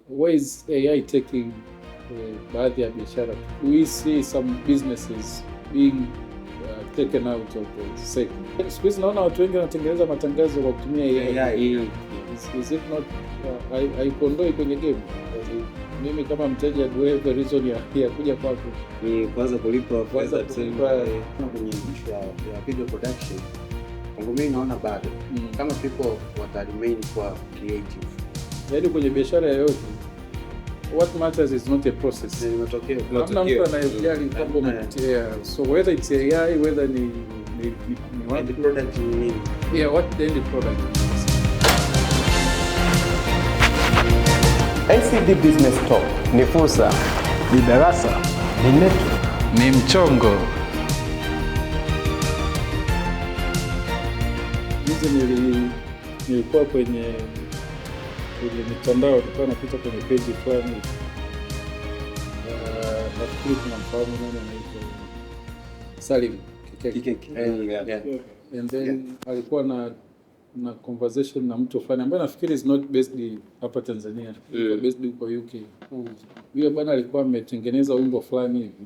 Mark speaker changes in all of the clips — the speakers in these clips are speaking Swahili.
Speaker 1: Where is AI taking baadhi ya biashara? We see some businesses being taken out of the sector. Siku hizi naona watu wengi wanatengeneza matangazo kwa kutumia AI.
Speaker 2: AI.
Speaker 1: Is it not haikuondoi kwenye game? Mimi kama mteja, do I have a reason ya kuja kwako?
Speaker 3: Kwanza kulipa
Speaker 1: Kwanza
Speaker 3: fedha tuseme,
Speaker 1: kulipa.
Speaker 2: Kwenye issue ya video production, kwangu mimi naona bado kama people wata remain kwa creative.
Speaker 1: Yaani kwenye biashara yoyote, what matters is not a process.
Speaker 2: Ni matokeo.
Speaker 1: Hamna
Speaker 3: Matokeo.
Speaker 1: mtu anayejali kwamba umepitia. So whether it's AI, whether ni
Speaker 2: End
Speaker 1: watu.
Speaker 2: product ni nini?
Speaker 1: Yeah, what the end product is.
Speaker 4: NCD Business Talk ni fursa,
Speaker 5: Ni darasa,
Speaker 4: ni network.
Speaker 5: Ni mchongo.
Speaker 1: Juzi nilikuwa kwenye mitandao, nilikuwa napita kwenye page fulani. Nafikiri tunamfahamu nani, anaitwa Salim Kikeke.
Speaker 3: Kikeke. Yeah.
Speaker 1: And then alikuwa na conversation na mtu fulani ambaye nafikiri is not based hapa Tanzania, based huko UK. Yule bwana alikuwa ametengeneza wimbo fulani hivi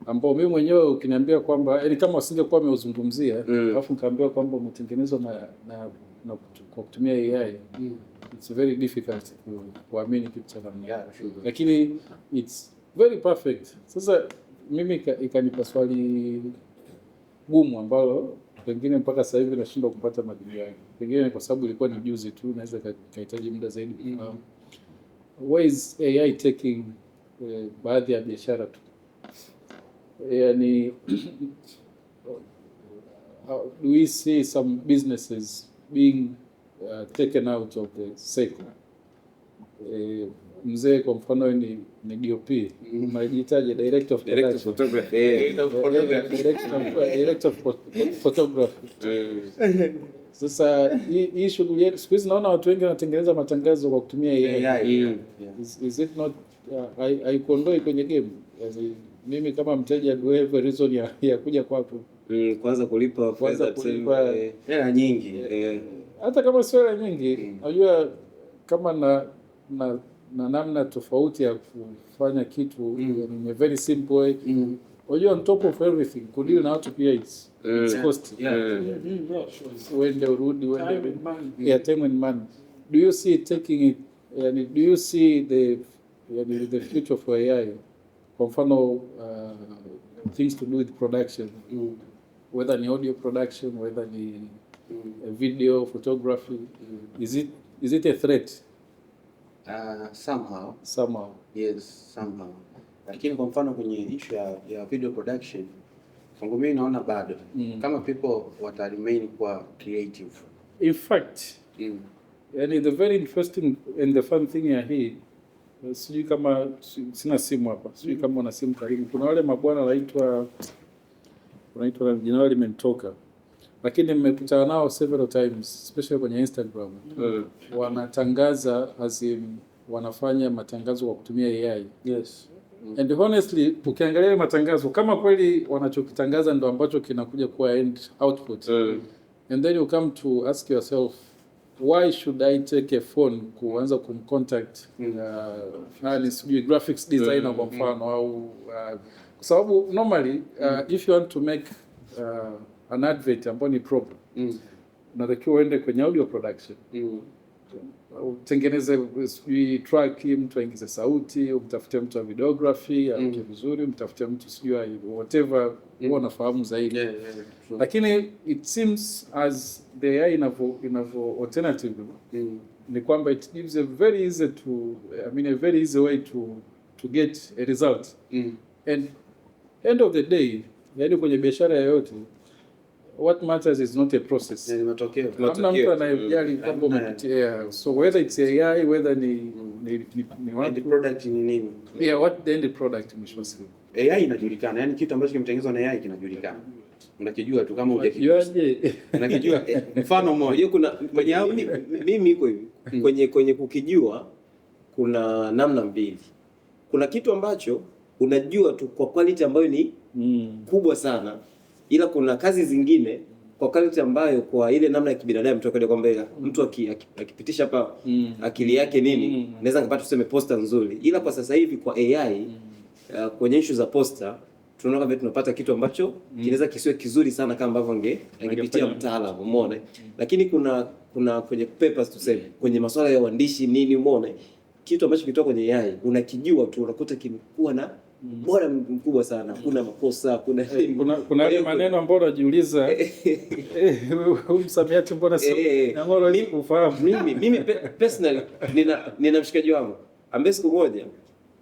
Speaker 1: ambao mimi mwenyewe ukiniambia kwamba, yaani kama wasingekuwa wameuzungumzia, alafu nikaambiwa kwamba umetengenezwa na kwa kutumia AI, it's very difficult kuamini kitu cha namna hiyo.
Speaker 2: Yeah, sure.
Speaker 1: Lakini it's very perfect. Sasa mimi ikanipa swali gumu ambalo pengine mpaka sasa hivi nashindwa kupata majibu yake. Pengine ni kwa sababu ilikuwa ni juzi tu, naweza ikahitaji muda zaidi kufahamu. Where is AI taking baadhi ya biashara tu? Yani, do we see some businesses being taken out of the cycle? Mzee kwa mfano ni DOP, mnajitaje, director of
Speaker 3: Director of
Speaker 1: production.
Speaker 3: Photography.
Speaker 1: Director of photography. Sasa hii shughuli yetu, siku hizi naona watu wengi wanatengeneza matangazo kwa kutumia AI.
Speaker 2: AI.
Speaker 1: Is it not haikuondoi kwenye game? Yaani, mimi kama mteja, do I have a reason ya kuja kwako?
Speaker 3: Kwanza kulipa
Speaker 1: Kwanza
Speaker 3: fedha tuseme,
Speaker 1: kulipa.
Speaker 2: Hela nyingi.
Speaker 1: Hata kama sio hela nyingi, unajua kama na namna tofauti ya kufanya kitu in a very simple way. Unajua, on top of everything, kudeal na watu pia it's costly. Uende urudi, uende
Speaker 5: Time and money.
Speaker 1: Yeah, time and money. Do you see taking it, yani, do you see the, yani, the future for AI? Kwa mfano things to do with production, whether ni audio production, whether ni video, photography, is it a threat
Speaker 2: Somehow.
Speaker 1: Somehow?
Speaker 2: Yes, somehow. Lakini kwa mfano kwenye issue ya video production, kwangu mimi naona bado kama people wata remain kwa creative.
Speaker 1: In fact, yani the very interesting and the fun thing ya hii, sijui kama sina simu hapa, sijui kama una simu karibu. Kuna wale mabwana wanaitwa, jina lao limenitoka, lakini nimekutana nao several times, especially kwenye Instagram. Wanatangaza, as in, wanafanya matangazo kwa kutumia AI. And honestly, ukiangalia matangazo, kama kweli wanachokitangaza ndo ambacho kinakuja kuwa end output, and then you come to ask yourself, why should I take a phone kuanza kumcontact nani, sijui graphics designer kwa mfano, au kwa sababu normally if you want to make an advert ambayo ni proper, unatakiwa uende kwenye audio production, utengeneze sijui track, mtu aingize sauti, umtafute mtu wa videography aweke vizuri, umtafute mtu sijui whatever, huwa unafahamu zaidi.
Speaker 2: Yeah, true.
Speaker 1: Lakini it seems as the AI inavyo alternative ni kwamba it gives a very easy to, I mean, a very easy way to get a result. And end of the day, yani kwenye biashara yoyote, what matters is not a process.
Speaker 2: Ni matokeo.
Speaker 1: Hamna mtu anayejali kwamba umepitia. So whether it's AI, whether ni
Speaker 2: End
Speaker 1: watu.
Speaker 2: Product ni nini?
Speaker 1: Yeah, what the end product mwisho wa siku.
Speaker 2: AI inajulikana, yani kitu ambacho kimetengenezwa na AI kinajulikana. Unakijua tu kama hujakijua.
Speaker 1: Unajuaje?
Speaker 2: Unakijua. Mfano mmoja.
Speaker 3: Unajua kuna kwenye mimi iko hivi, kwenye kukijua kuna namna mbili. Kuna kitu ambacho unajua tu kwa quality ambayo ni kubwa sana, ila kuna kazi zingine Kwa quality ambayo kwa ile namna ya kibinadamu tu kwamba mtu akipitisha hapa akili yake nini, naweza nikapata tuseme poster nzuri, ila kwa sasa hivi kwa AI, kwenye issue za poster tunaona kama tunapata kitu ambacho kinaweza kisiwe kizuri sana kama ambavyo angepitia mtaalamu, umeona. Lakini kuna kwenye papers tuseme, kwenye masuala ya uandishi nini, umeona, kitu ambacho kitoka kwenye AI unakijua tu, unakuta kimekuwa na bora mkubwa sana, hakuna makosa, hakuna
Speaker 1: Kuna yale maneno ambayo unajiuliza, huu msamiati mbona sio Nyang'oro kufahamu.
Speaker 3: Mimi personally nina mshikaji wangu ambaye siku moja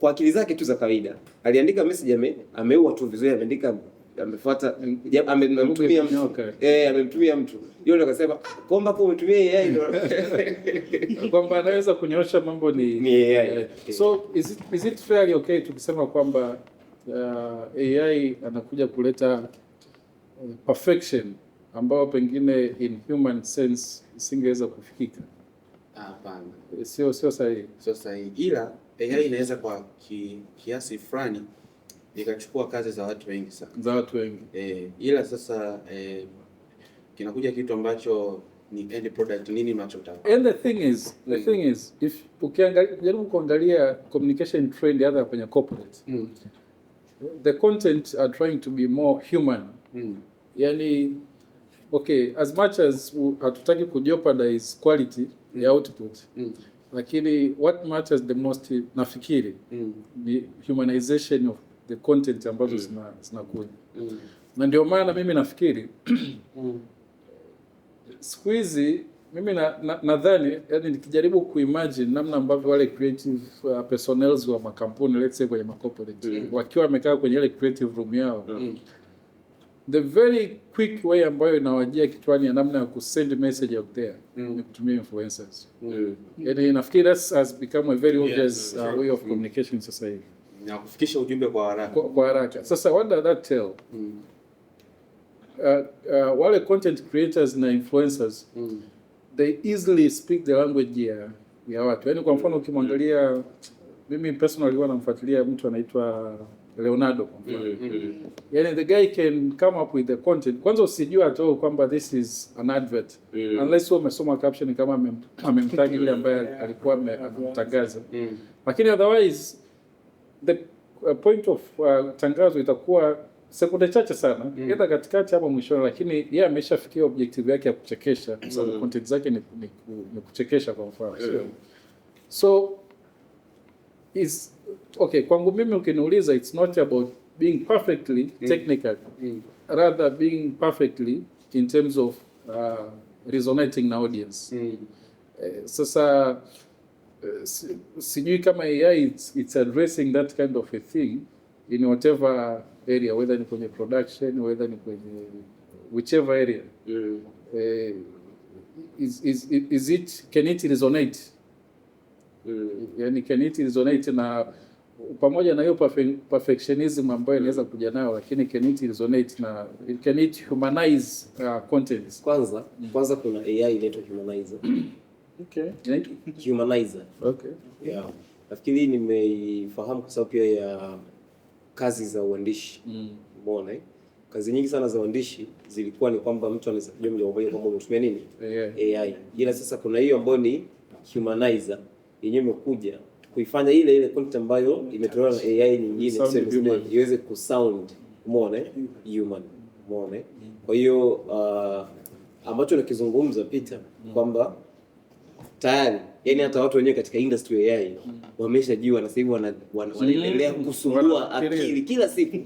Speaker 3: kwa akili zake tu za kawaida aliandika message, ameua tu vizuri, ameandika, amefuata, amemtumia mtu, amemtumia mtu yule, akasema, "Ah, kwamba kwa umetumia AI ndio."
Speaker 1: Kwamba anaweza kunyoosha mambo ni
Speaker 3: Ni AI.
Speaker 1: So is it fairly okay tukisema kwamba AI anakuja kuleta perfection ambayo pengine in human sense isingeweza kufikika?
Speaker 2: Hapana.
Speaker 1: Sio sahihi.
Speaker 2: Sio sahihi, ila AI inaweza kwa kiasi fulani ikachukua kazi za watu wengi sana.
Speaker 1: Za watu wengi.
Speaker 2: Ila sasa kinakuja kitu ambacho ni end product, nini unachotaka.
Speaker 1: And the thing is if ukiangalia, jaribu kuangalia communication trend hata kwenye corporate, the content are trying to be more human. Yani, okay, as much as hatutaki kujeopardize quality ya output, lakini what matters the most nafikiri ni humanization of the content ambazo zinakuja, na ndio maana mimi nafikiri siku hizi mimi nadhani yani nikijaribu kuimagine namna ambavyo wale creative personnels wa makampuni, let's say kwenye macorporate, wakiwa wamekaa kwenye ile creative room yao, the very quick way ambayo inawajia kichwani ya namna ya kusend message out there ni kutumia influencers. Yani nafikiri that has become a very obvious way of communication sasa hivi.
Speaker 2: Na kufikisha ujumbe kwa haraka.
Speaker 1: Kwa haraka. Sasa what does that tell? Wale content creators na influencers, they easily speak the language ya watu. Yaani kwa mfano ukimwangalia, mimi personally huwa namfuatilia mtu anaitwa Leonardo kwa mfano. Yaani the guy can come up with the content. Kwanza usijue at all kwamba this is an advert, unless wewe umesoma caption kama amemtag yule ambaye alikuwa amemtangaza. Lakini otherwise the point of tangazo itakuwa sekunde chache sana, either katikati ama mwishoni, lakini yeye ameshafikia objective yake ya kuchekesha, kwa sababu content zake ni kuchekesha kwa mfano, sio? So is okay, kwangu mimi ukiniuliza, it's not about being perfectly technical, rather being perfectly in terms of resonating na audience. Sasa sijui kama AI it's addressing that kind of a thing in whatever area, whether ni kwenye production, whether ni kwenye whichever area. Is it can it resonate? Yani can it resonate na pamoja na hiyo perfectionism ambayo inaweza kuja nayo, lakini can it resonate na can it humanize content?
Speaker 3: Kwanza kuna AI inaitwa Humanizer.
Speaker 1: Okay. Inaitwa?
Speaker 3: Humanizer.
Speaker 1: Okay.
Speaker 3: Yeah. Nafikiri nimeifahamu kwa sababu pia ya kazi za uandishi. Umeona, eh? Kazi nyingi sana za uandishi zilikuwa ni kwamba mtu anaweza kujua moja kwa moja kwamba umetumia nini?
Speaker 1: AI.
Speaker 3: AI. Ila sasa kuna hiyo ambayo ni Humanizer yenyewe imekuja kuifanya ile ile content ambayo imetolewa na AI nyingine,
Speaker 1: Sound
Speaker 3: tuseme,
Speaker 1: human.
Speaker 3: iweze kusound, umeona, eh? Human, umeona, eh? Kwa hiyo ambacho nakizungumza, Peter, kwamba tayari yani hata watu wenyewe katika industry ya AI wameshajua na sasa hivi wanaendelea kusumbua
Speaker 1: Wanafikiria.
Speaker 3: akili kila siku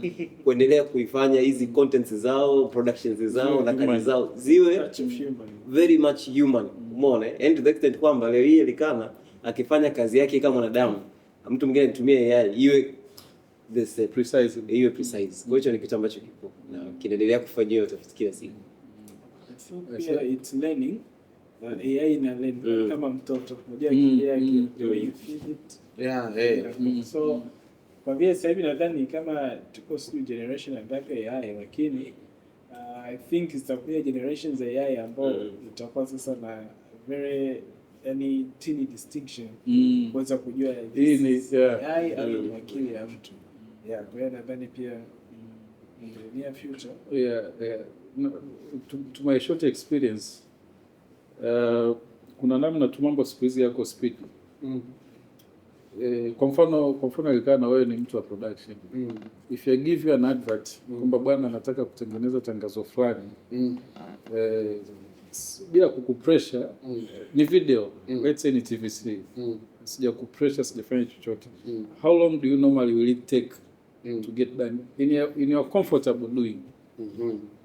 Speaker 3: kuendelea kuifanya hizi contents zao, productions zao na kazi
Speaker 1: Human.
Speaker 3: zao ziwe
Speaker 6: Touch of human.
Speaker 3: very much human, umeona, eh? And to the extent kwamba leo hii Elikana akifanya kazi yake kama mwanadamu, mtu mwingine anitumie AI iwe the same.
Speaker 1: Precisely.
Speaker 3: Iwe precise. Kwa hiyo hicho ni kitu ambacho kipo na kinaendelea kufanyiwa utafiti kila siku.
Speaker 6: I think pia it's learning. AI ina learn kama mtoto. Unajua akili yake, the way you feed it. So kwa vile sasa hivi nadhani kama tuko sijui generation ya ngapi ya AI, lakini I think zitakuja generations za AI ambao itakuwa sasa na very yani tiny distinction kuweza kujua
Speaker 1: Hii
Speaker 6: this is AI au ni akili ya mtu. Yeah, kwa hiyo nadhani pia in the near future
Speaker 1: Yeah. to my short experience, kuna namna tu mambo siku hizi yako speed. Kwa mfano ilikaa na wewe ni mtu wa production. If I give you an advert kwamba bwana, nataka kutengeneza tangazo fulani, bila kukupressure, ni video, let's say ni TVC, sija kupressure, sijafanya chochote, how long do you normally will it take to get done in your comfortable doing?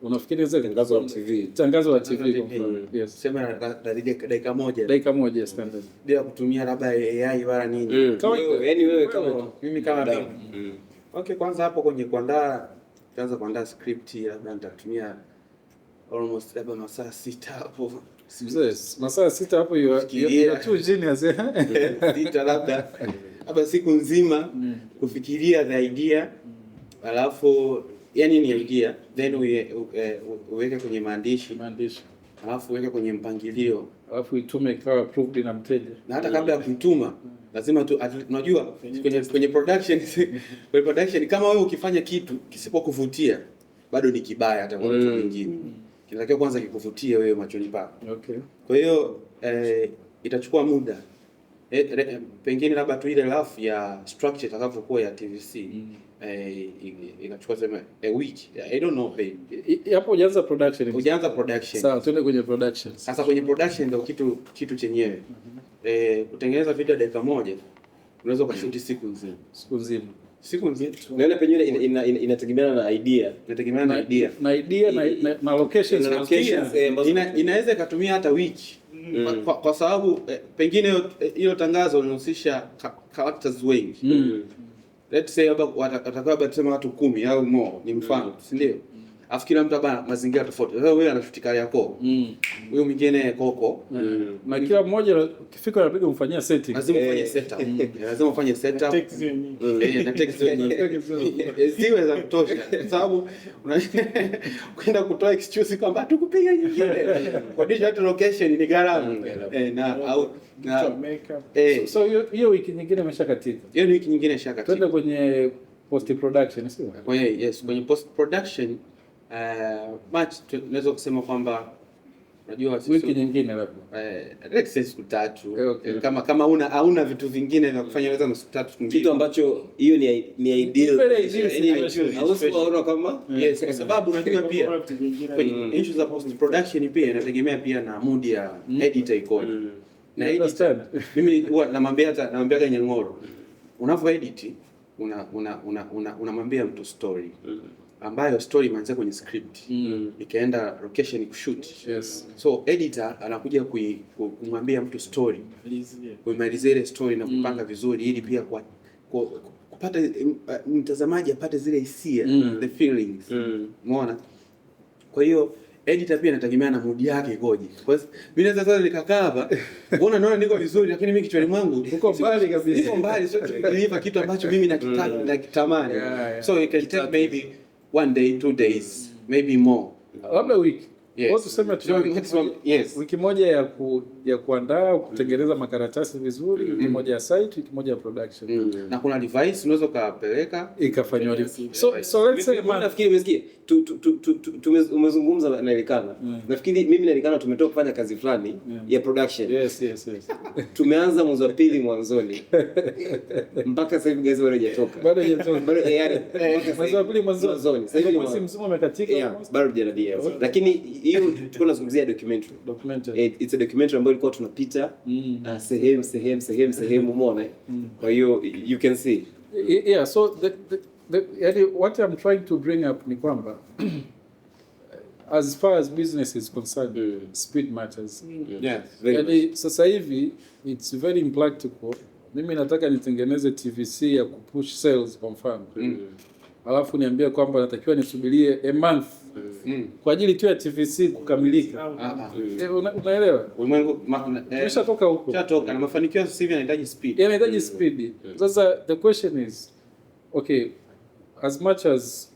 Speaker 1: Unafikiri inaweza
Speaker 3: Tangazo la TV.
Speaker 1: Tangazo la TV kwa mfano. Yes.
Speaker 2: Sema dakika 1.
Speaker 1: Dakika 1 standard.
Speaker 2: Bila kutumia labda AI wala nini.
Speaker 1: Kawaida.
Speaker 3: Wewe, yani wewe kama
Speaker 2: Mimi kama mimi. Okay, kwanza hapo kwenye kuandaa, kwanza kuandaa script labda nitatumia almost labda masaa 6 hapo.
Speaker 1: Mzee, masaa 6 hapo you are too genius, eh?
Speaker 2: 6 labda siku nzima kufikiria the idea, alafu yani ni idea, then uweke kwenye maandishi,
Speaker 1: Maandishi.
Speaker 2: Alafu uweke kwenye mpangilio,
Speaker 1: alafu itume ikawa approved na mteja.
Speaker 2: Na hata kabla ya kuituma lazima tu unajua kwenye production kama wewe ukifanya kitu kisipokuvutia bado ni kibaya hata kwa mtu mwingine. Kinatakiwa kwanza kikuvutie wewe machoni pako. Kwa hiyo itachukua muda. Pengine labda tu ile rough ya structure itakavyokuwa ya TVC, inachukua sema a week. I don't know, babe.
Speaker 1: Hapo hujaanza production.
Speaker 2: Hujaanza production.
Speaker 1: Sawa, twende kwenye production.
Speaker 2: Sasa kwenye production ndio kitu chenyewe. Kutengeneza video dakika 1 unaweza ukashoot siku nzima.
Speaker 1: Siku nzima.
Speaker 2: Siku nzima.
Speaker 3: Naona pengine inategemeana na idea.
Speaker 2: Inategemeana na idea.
Speaker 1: Na idea na locations.
Speaker 3: Na locations, ambazo
Speaker 2: Inaweza ikatumia hata wiki. Kwa sababu pengine hilo tangazo linahusisha characters wengi. Let's say labda watakuwa labda tuseme watu 10 au more, ni mfano, si ndio? Alafu kila mtu hapa mazingira tofauti. Sasa wewe anashuti Kariakoo. Huyu mwingine Koko.
Speaker 1: Na kila mmoja ukifika unapiga kumfanyia setting.
Speaker 2: Lazima ufanye setup. Lazima ufanye setup.
Speaker 6: Take ziwe nyingi.
Speaker 2: Na take ziwe nyingi. Ziwe za kutosha. Kwa sababu kwenda kutoa excuse kwamba hatukupiga nyingine. Kodisha hata location ni gharama. Na au na
Speaker 6: Makeup.
Speaker 1: So hiyo wiki nyingine imeshakatika.
Speaker 2: Hiyo ni wiki nyingine ishakatika.
Speaker 1: Twende kwenye post production, sio?
Speaker 2: Kwenye, yes, kwenye post production, much tunaweza kusema kwamba unajua sisi
Speaker 1: Wiki nyingine labda.
Speaker 2: Let's say siku 3.
Speaker 1: Okay.
Speaker 2: Kama hauna vitu vingine vya kufanya unaweza na siku 3, siku mbili.
Speaker 3: Kitu ambacho hiyo ni ideal.
Speaker 1: Very ideal
Speaker 3: Yani,
Speaker 1: situation.
Speaker 3: hauwezi kuona kama
Speaker 2: Yes, kwa sababu unajua pia
Speaker 6: Vitu vingine.
Speaker 2: kwenye issue za post production pia inategemea pia na mood ya editor ikoje. Na editor,
Speaker 1: Understand?
Speaker 2: mimi huwa namwambia, hata namwambia Nyang'oro, unavyo edit una una una una unamwambia mtu story ambayo story imeanzia kwenye script ikaenda location kushoot. So editor anakuja kumwambia mtu story, kuimalizia ile story na kupanga vizuri ili pia kwa kupata mtazamaji apate zile hisia, the feelings. Umeona? Kwa hiyo editor pia inategemea na mood yake ikoje. Kwa hiyo mimi naweza sasa nikakaa hapa, unaona, naona niko vizuri, lakini mimi kichwani mwangu
Speaker 1: Uko mbali kabisa.
Speaker 2: Niko mbali, sio kudeliver kitu ambacho mimi nakitaka, nakitamani. So it can take maybe one day, 2 days, maybe more.
Speaker 1: Labda wiki.
Speaker 2: Yes.
Speaker 1: Kwa tuseme
Speaker 2: So, maximum, yes.
Speaker 1: wiki moja ya kuandaa, kutengeneza makaratasi vizuri, wiki moja ya site, wiki moja ya production.
Speaker 2: Na kuna device unaweza ukapeleka
Speaker 1: Ikafanywa. So let's say
Speaker 3: Mimi nafikiri umesikia, umezungumza na Elikana. Nafikiri mimi na Elikana tumetoka kufanya kazi fulani ya production.
Speaker 1: Yes.
Speaker 3: Tumeanza mwezi wa pili mwanzoni. Mpaka sasa hivi guys bado hajatoka.
Speaker 1: Bado hajatoka.
Speaker 3: Bado yani mpaka
Speaker 1: Mwezi wa pili mwanzoni.
Speaker 3: Mwanzoni. Sasa hivi ni
Speaker 1: Mwezi mzima umekatika
Speaker 3: Yeah,
Speaker 1: almost.
Speaker 3: bado hujaradia. Lakini hiyo tulikuwa tunazungumzia documentary.
Speaker 1: Documentary.
Speaker 3: It's a documentary ambayo ilikuwa tunapita sehemu sehemu sehemu sehemu, umeona? Kwa hiyo you can see.
Speaker 1: Yeah, so yani what I'm trying to bring up ni kwamba as far as business is concerned, speed matters.
Speaker 3: Very much.
Speaker 1: Yani sasa hivi it's very impractical. Mimi nataka nitengeneze TVC ya kupush sales kwa mfano, alafu niambie kwamba natakiwa nisubirie a month kwa ajili tu ya TVC kukamilika. Unaelewa?
Speaker 2: Ulimwengu
Speaker 1: Tumeshatoka huko.
Speaker 2: Tushatoka na mafanikio sasa hivi yanahitaji speed.
Speaker 1: Yanahitaji speed. Sasa the question is, okay, as much as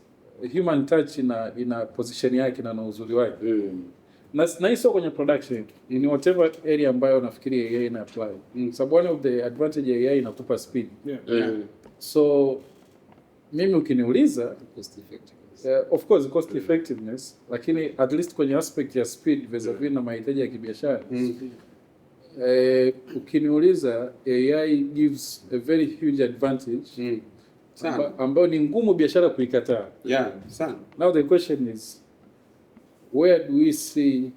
Speaker 1: human touch ina position yake na uzuri wake, na hii sio kwenye production, in whatever area ambayo nafikiri AI ina apply, sababu one of the advantage ya AI inakupa speed. So mimi ukiniuliza
Speaker 3: Cost effective.
Speaker 1: Of course cost effectiveness, lakini at least kwenye aspect ya speed vis-a-vis na mahitaji ya kibiashara. Ukiniuliza, AI gives a very huge advantage
Speaker 2: Sana.
Speaker 1: Ambayo ni ngumu biashara kuikataa.
Speaker 2: Yeah, sana.
Speaker 1: Now the question is, where do we see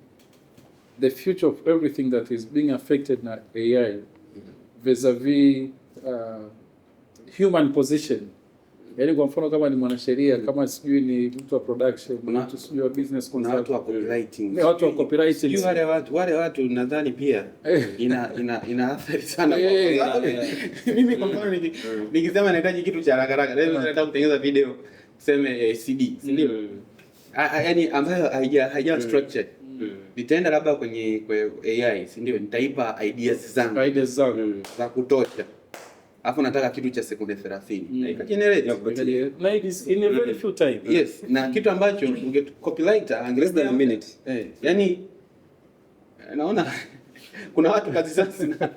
Speaker 1: the future of everything that is being affected na AI vis-a-vis human position? Yaani kwa mfano kama ni mwanasheria, kama sijui ni mtu wa production, mtu sijui wa business
Speaker 2: Kuna watu wa
Speaker 1: consultant,
Speaker 2: copywriting.
Speaker 1: Ni watu wa copywriting.
Speaker 2: Sijui wale watu nadhani pia ina athari sana. Mimi kwa mfano nikisema nahitaji kitu cha haraka haraka, leo nataka kutengeneza video tuseme CD, si ndio? Yaani ambayo haija structured. Nitaenda labda kwenye AI, si ndio? Nitaipa ideas zangu
Speaker 1: Ideas zangu.
Speaker 2: Za kutosha. Alafu nataka kitu cha sekunde 30. Na ikagenerate.
Speaker 1: Na it is in a very few time.
Speaker 2: Yes, na kitu ambacho unge copywriter ange
Speaker 3: Less than a minute.
Speaker 2: Eh, yani naona kuna watu kazi zao zina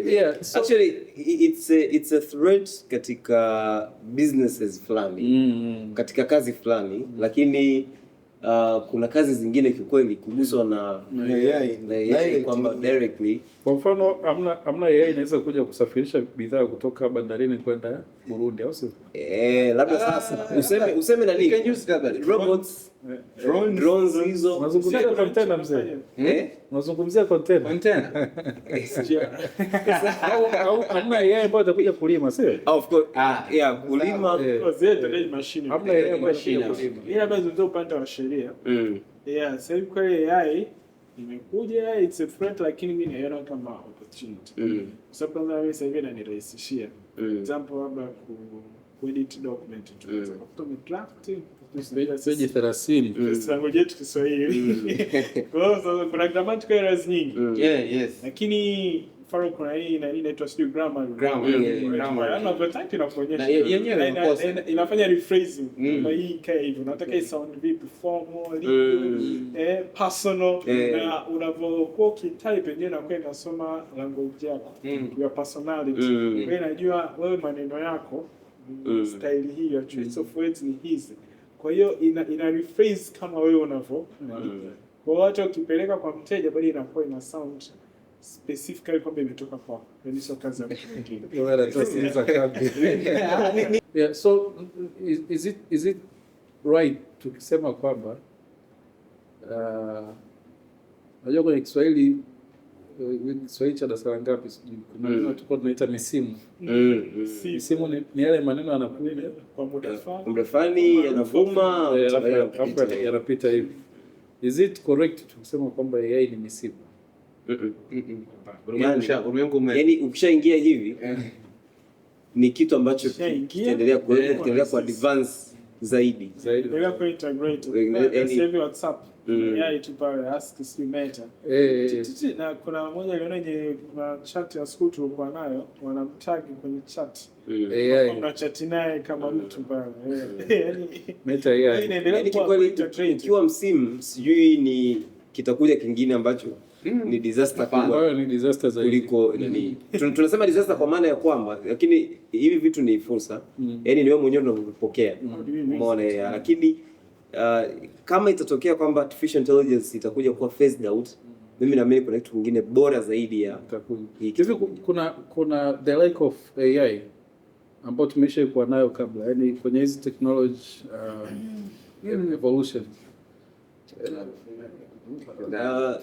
Speaker 1: Yeah, so,
Speaker 3: Actually, it's a threat katika businesses fulani, katika kazi fulani, lakini kuna kazi zingine kiukweli kuguswa na
Speaker 7: AI,
Speaker 3: na AI
Speaker 7: direct.
Speaker 3: Kwamba directly.
Speaker 1: Kwa mfano amna AI inaweza kuja kusafirisha bidhaa kutoka bandarini kwenda Burundi, au sio?
Speaker 3: Eh, labda sasa useme nani?
Speaker 2: You can use labda
Speaker 3: Robots,
Speaker 2: drones.
Speaker 3: Drones hizo.
Speaker 1: Unazungumzia container, mzee?
Speaker 3: Eh?
Speaker 1: Unazungumzia container?
Speaker 2: Container.
Speaker 1: Au hamna AI ambayo itakuja kulima, sio?
Speaker 3: Of course.
Speaker 2: Ah,
Speaker 3: Yeah, kulima.
Speaker 6: Mashine.
Speaker 1: Hamna AI ambayo
Speaker 2: Machine.
Speaker 1: itakuja kulima.
Speaker 6: Mimi labda zungumzia upande wa sheria. Yeah, sasa hivi kweli AI imekuja, it's a threat, lakini mimi naiona kama opportunity. Kwa sababu kwanza mimi sasa hivi inanirahisishia. Example, labda ku edit document tu. Kutoka draft
Speaker 1: Peji 30.
Speaker 6: Language yetu Kiswahili. Kwa hiyo sasa kuna grammatical errors nyingi. Lakini mfano kuna hii nani inaitwa sijui grammar.
Speaker 2: Grammar, yeah, grammar.
Speaker 6: Yaani unavyotaka inakuonyesha.
Speaker 2: Na yenyewe
Speaker 6: Na
Speaker 2: makosa.
Speaker 6: inafanya rephrasing. Kwa hii ikae hivyo. Unataka i sound vipi? Formal, legal, personal, na unavyokuwa ukitype yenyewe inakuwa inasoma language yako. Your personality. Kwa hiyo inajua wewe maneno yako ni style hii, your choice of words ni hizi. Kwa hiyo ina rephrase kama wewe unavyo. Kwa hiyo hata ukipeleka kwa mteja bado inakuwa ina sound specifically kwamba imetoka kwako. Yaani sio kazi ya mtu mwingine.
Speaker 1: Yeah, so is it right tukisema kwamba najua kwenye Kiswahili, Kiswahili cha darasa la ngapi sijui, kuna neno tulikuwa tunaita misimu. Misimu ni yale maneno yanakuja
Speaker 6: kwa muda fulani.
Speaker 3: Muda fulani yanavuma,
Speaker 1: alafu yanapita hivi. Is it correct tukisema kwamba AI ni misimu?
Speaker 2: Ulimwengu ume
Speaker 3: Yaani ukishaingia hivi ni kitu ambacho
Speaker 6: Ukishaingia,
Speaker 3: kitaendelea kuwepo, kitaendelea ku advance zaidi.
Speaker 1: Zaidi.
Speaker 6: Endelea ku integrate. Sasa hivi WhatsApp AI tu pale ask si Meta. Na kuna moja aliona yenye kuna chat ya school tulikuwa nayo, wanamtag kwenye chat.
Speaker 1: AI.
Speaker 6: Mnachat naye kama mtu pale. Yaani
Speaker 1: Meta AI.
Speaker 6: inaendelea
Speaker 3: Yaani
Speaker 6: kuwa
Speaker 3: kikweli
Speaker 6: integrated.
Speaker 3: ukiwa msimu, sijui ni kitakuja kingine ambacho ni disaster kubwa
Speaker 1: Ambayo ni disaster zaidi.
Speaker 3: kuliko nani. Tunasema disaster kwa maana ya kwamba, lakini hivi vitu ni fursa. Yaani ni wewe mwenyewe unavyopokea. Umeona, ya, lakini kama itatokea kwamba artificial intelligence itakuja kuwa phased out, mimi naamini kuna kitu kingine bora zaidi ya
Speaker 1: Itakuja.
Speaker 3: hiki.
Speaker 1: Hivi kuna the like of AI ambayo tumesha kuwa nayo kabla, yani kwenye hizi technology evolution.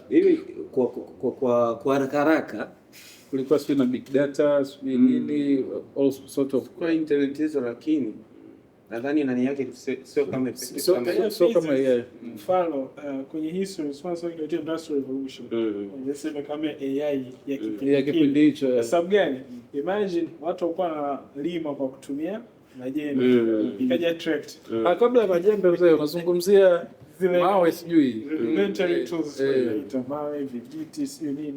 Speaker 3: Mimi kwa haraka haraka
Speaker 1: Kulikuwa sijui na big data, sijui nini, all sort of
Speaker 2: Kwa internet hizo, lakini nadhani nani yake sio kama effective
Speaker 1: Sio
Speaker 2: kama
Speaker 1: sio kama AI.
Speaker 6: Mfano kwenye history kwanza inaitwa Industrial Revolution. Wangesema kama AI ya kipindi
Speaker 1: Ya kipindi hicho.
Speaker 6: Kwa sababu gani? Imagine watu walikuwa wanalima kwa kutumia majembe. Ikaja tractor.
Speaker 1: Ah, kabla ya majembe mzee, unazungumzia
Speaker 6: Zile
Speaker 1: mawe sijui.
Speaker 6: rudimentary tools, tunaita mawe, vijiti, sijui nini.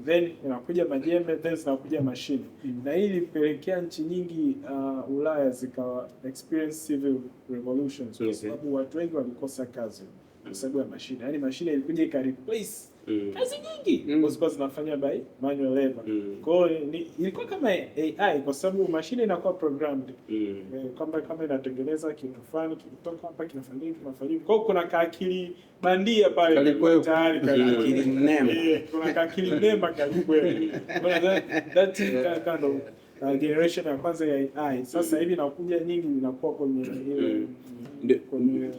Speaker 6: Then inakuja majembe, then zinakuja mashine. Na hii ilipelekea nchi nyingi Ulaya zikawa experience civil revolutions kwa sababu watu wengi walikosa kazi kwa sababu ya mashine. Yaani mashine ilikuja ika replace Kazi nyingi zilikuwa zinafanywa by manual labor. Kwa hiyo ilikuwa kama AI kwa sababu mashine inakuwa programmed kwamba kama inatengeneza kitu fulani, kikitoka hapa kinafanya hivi, kinafanya hivi. Kwa hiyo kuna kaakili bandia pale
Speaker 1: Kalikuwepo.
Speaker 6: tayari kalikuwepo.
Speaker 2: Akili mnemba.
Speaker 6: Kuna kaakili mnemba kalikuwepo. Kwa that is kind of generation ya kwanza ya AI. Sasa hivi inakuja nyingi inakuwa kwenye ile kwenye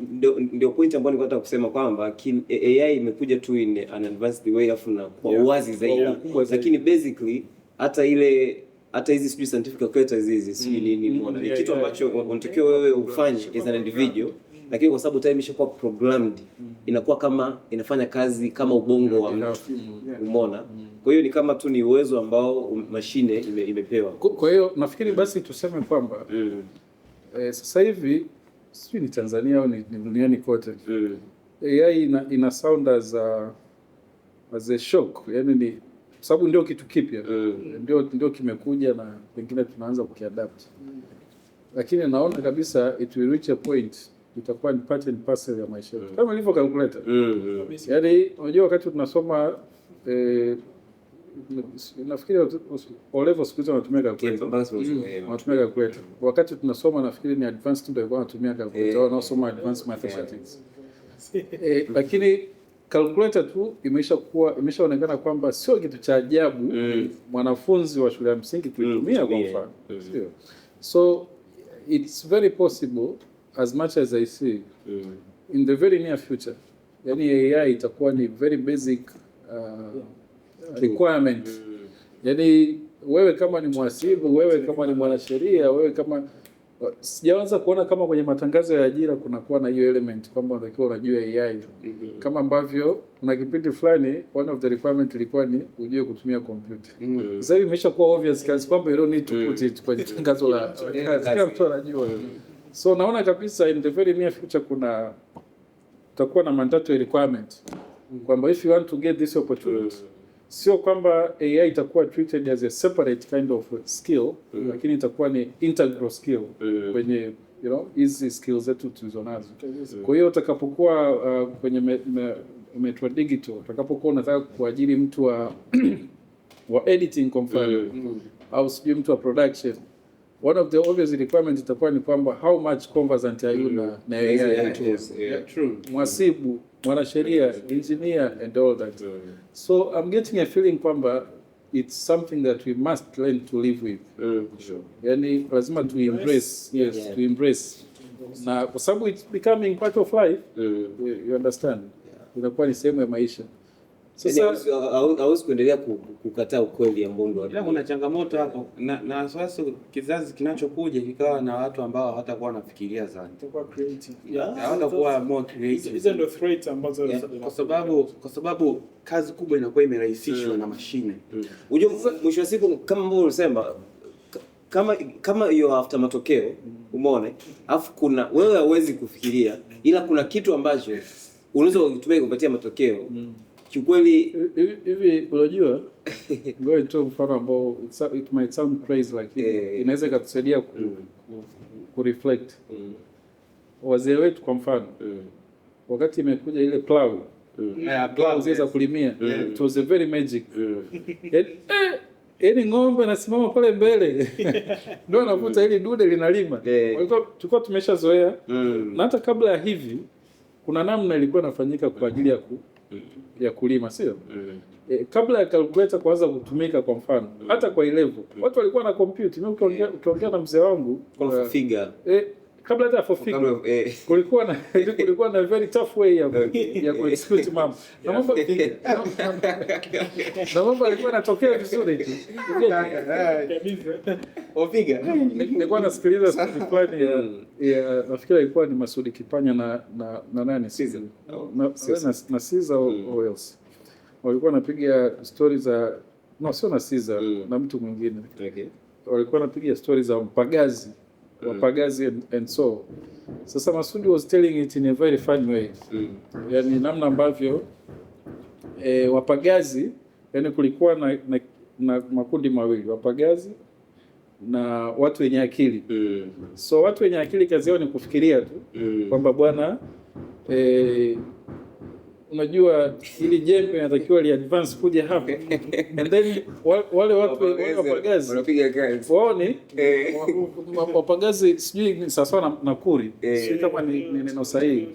Speaker 3: Ndio point ambayo nilikuwa nataka kusema kwamba AI imekuja tu in an advanced way, afu na kwa uwazi zaidi.
Speaker 1: Kwa ukubwa zaidi.
Speaker 3: Lakini basically hata hizi sijui scientific calculators hizi, sijui nini, umeona, ni kitu ambacho unatakiwa wewe ufanye as an individual, lakini kwa sababu tayari imeshakuwa programmed, inakuwa kama inafanya kazi kama ubongo wa mtu, umeona. Kwa hiyo ni kama tu ni uwezo ambao mashine imepewa.
Speaker 1: Kwa hiyo nafikiri basi tuseme kwamba sasa hivi, sijui ni Tanzania au ni duniani kote, AI ina sound as a shock, yani ni kwa sababu ndio kitu kipya, ndio kimekuja na pengine tunaanza kukiadapt, lakini naona kabisa it will reach a point itakuwa ni part and parcel ya maisha yetu kama ilivyo calculator. Yaani unajua wakati tunasoma, nafikiri O level siku hizi wanatumia calculator. Wanatumia calculator. Wakati tunasoma, nafikiri ni advanced ndio walikuwa wanatumia calculator, wanaosoma advanced mathematics. Lakini calculator tu imeshaonekana kwamba sio kitu cha ajabu mwanafunzi wa shule ya msingi kuitumia kwa
Speaker 3: kutumia.
Speaker 1: mfano. Sio? So it's very possible, as much as I see, in the very near future, yani AI itakuwa ni very basic requirement. Yani wewe kama ni mhasibu, wewe kama ni mwanasheria, wewe kama, sijaanza kuona kama kwenye matangazo ya ajira kunakuwa na hiyo element kwamba unatakiwa unajua AI, kama ambavyo kuna kipindi fulani one of the requirement ilikuwa ni ujue kutumia kompyuta. Sasa hivi imeshakuwa obvious kiasi kwamba you don't need to put it kwenye tangazo la kazi, kila mtu anajua. So naona kabisa in the very near future kutakuwa na mandatory requirement kwamba if you want to get this opportunity, sio kwamba AI itakuwa treated as a separate kind of skill, lakini itakuwa ni integral skill kwenye hizi skills zetu tulizonazo. Kwa hiyo utakapokuwa kwenye Metro Digital, utakapokuwa unataka kuajiri mtu wa editing kwa mfano, au sijui mtu wa production, one of the obvious requirements itakuwa ni kwamba how much conversant are you na AI tools?
Speaker 2: Yeah, true.
Speaker 1: Mhasibu, mwanasheria, engineer and all that. So I'm getting a feeling kwamba it's something that we must learn to live with. Yani lazima to embrace, yes, to embrace. Na kwa sababu it's becoming part of life, you understand? Inakuwa ni sehemu ya maisha.
Speaker 3: Sasa
Speaker 1: Sasa
Speaker 3: hauwezi kuendelea kukataa ukweli ambao ndio
Speaker 2: Ila kuna changamoto hapo na wasiwasi kizazi kinachokuja kikawa na watu ambao hawatakuwa wanafikiria sana,
Speaker 6: Itakuwa creative.
Speaker 2: hawatakuwa more creative.
Speaker 6: Hizo ndio threats ambazo
Speaker 2: Kwa sababu kazi kubwa inakuwa imerahisishwa na mashine.
Speaker 3: Unajua, mwisho wa siku, kama ambavyo ulisema, kama hiyo after matokeo, umeona, alafu kuna wewe hauwezi kufikiria, ila kuna kitu ambacho unaweza kutumia kupatia matokeo kiukweli.
Speaker 1: Hivi unajua, ngoja nitoe mfano ambao it might sound crazy, lakini inaweza ikatusaidia ku reflect. Wazee wetu kwa mfano, wakati imekuja ile plow, plow zile za kulimia, it was a very magic. Yaani ng'ombe anasimama pale mbele ndio anavuta ili dude linalima. Tulikuwa tumeshazoea, na hata kabla ya hivi kuna namna ilikuwa inafanyika kwa ajili ya kulima, sio? Kabla ya calculator kuanza kutumika kwa mfano, hata kwa level watu walikuwa na compute. Mimi ukiongea na mzee wangu
Speaker 3: Kwa figure.
Speaker 1: Kabla hata for figure, kulikuwa na very tough way ya kuexecute mambo na mambo yalikuwa yanatokea vizuri tu. Nilikuwa nasikiliza story fulani ya, nafikiri ilikuwa ni Masudi Kipanya na nani,
Speaker 3: Caesar.
Speaker 1: na Caesar or else walikuwa wanapiga story za, no, sio na Caesar, na mtu mwingine, walikuwa wanapiga story za mpagazi, wapagazi and so sasa Masudi was telling it in a very funny way, yani namna ambavyo wapagazi, yani kulikuwa na makundi mawili, wapagazi na watu wenye akili. So watu wenye akili kazi yao ni kufikiria tu kwamba bwana, Unajua ili jembe inatakiwa li advance kuja hapa, and then wale watu, wale wapagazi
Speaker 3: Wanapiga kazi.
Speaker 1: wao ni wapagazi, sijui ni sawasawa na kuri, sijui kama ni neno sahihi,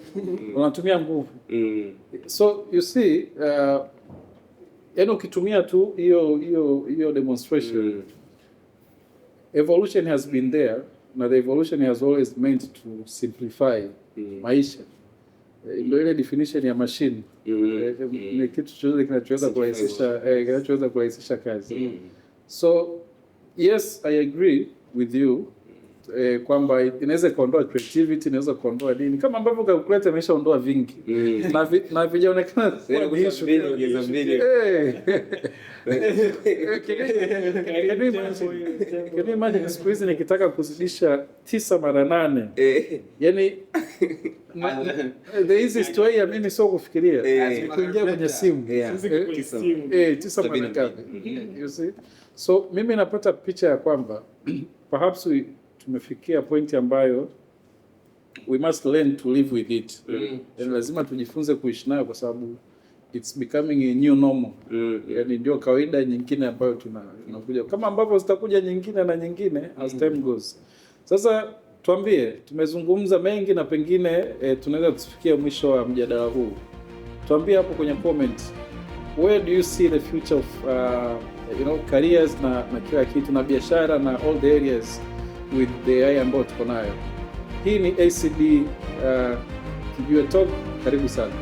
Speaker 1: wanatumia nguvu. So you see, yani ukitumia tu hiyo demonstration, evolution has been there na the evolution has always meant to simplify maisha. Ndio ile definition ya machine. Ni kitu chochote kinachoweza kurahisisha kazi. So yes, I agree with you kwamba inaweza ikaondoa creativity, inaweza kuondoa nini, kama ambavyo calculator imeshaondoa vingi na vijaonekana kuwa ni issue.
Speaker 3: Mbili, ongeza mbili.
Speaker 1: Can you imagine siku hizi nikitaka kuzidisha 9 mara 8, yani the easiest way ya mimi sio kufikiria, ni kuingia kwenye simu.
Speaker 6: Kwenye simu.
Speaker 1: 9 mara
Speaker 3: 72.
Speaker 1: ngapi, you see? So mimi napata picha ya kwamba perhaps tumefikia point ambayo we must learn to live with it. Yani lazima tujifunze kuishi nayo kwa sababu it's becoming a new normal. Yani ndio kawaida nyingine ambayo tunakuja, kama ambavyo zitakuja nyingine na nyingine as time goes. Sasa tuambie, tumezungumza mengi na pengine tunaweza tufikia mwisho wa mjadala huu. Tuambie hapo kwenye comment, where do you see the future of careers na kila kitu na biashara na all the areas with the AI ambayo tuko nayo. Hii ni ACD Kijiwe Talk, karibu sana.